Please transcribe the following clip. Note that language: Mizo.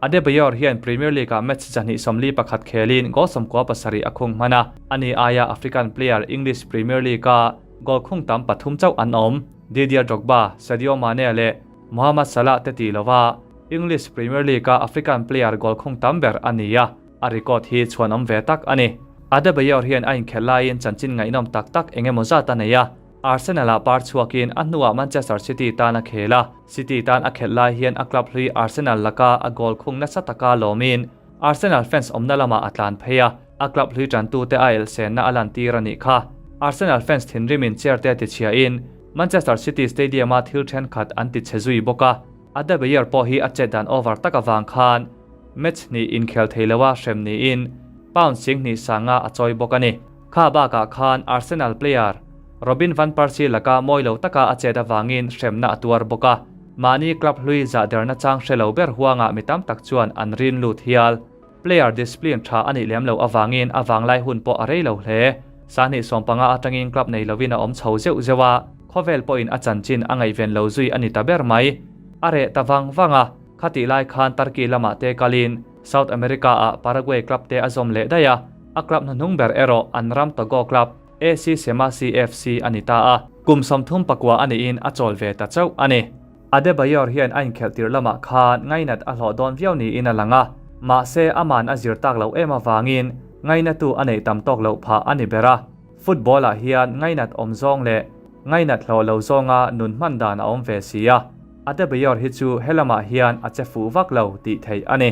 Adebayor hian Premier League-ah match 241 khelin goal 97 a khung hman a, ani aia African player English Premier League-a goal khung tam pathum chauh an awm. Didier Drogba, Sadio Mane leh Mohamed Salah te tih lova English Premier League-a African player goal khung tam ber a ni a, a record hi chhuanawm ve tak a ni. Adebayor hian a inkhelh laiin chanchin ngaihnawm tak tak eng emaw zat a nei a, Arsenal-ah par chhuakin a hnuah Manchester City tan a khel a, City tan a khelh lai hian a club hlui Arsenal laka a goal khung nasa taka lawmin Arsenal fans awmna lamah a tlan phei a, a club hlui tantute a elhsenna a lantir a nih kha. Arsenal fans thinrimin chair te tichhiahin Manchester City Stadium-a thil thenkhat an tichhe zui bawk a, Adebayor pawh hi a chet dan over tak avang khan match hnih inkhel thei loa hrem niin pound 2000 sanga a chawi bawk a ni. Kha bakah khan Arsenal player Robin van Persie laka mawi lo taka a chet avangin hremna a tuar bawk a, mahni club hlui zah derna chang hre lo ber huangah mi tam tak chuan an rin lut hial. Player discipline tha a nih lem loh avangin a vanglai hun pawh a rei lo hle. 2015 atangin club nei lovin a awm chho zeuh zeuh a, khawvel pawhin a chanchin a ngaihven lo zui a ni ta ber mai. A reh ta vang vang a, khatih lai khan Turkey lamah te kalin South America-ah Paraguay club te a zawm leh daih a, a club hnuhnung ber erawh an ram Togo club AC Semasi FC a ni ta a. Kum 39 a niin a chawl ve ta chauh a ni. Adebayor hian a inkhelh tirh lamah khan ngainat a hlawh dawn viau niin a lang a, mahse aman a zir tak loh em avangin ngainatu a neih tam tawk loh phah a ni ber a. Football-ah hian ngainat awm zawng leh ngainat hlawh lo zawnga nun hman dan a awm ve si a, Adebayor hi chu helamah hian a che fuh vak lo tih theih a ni.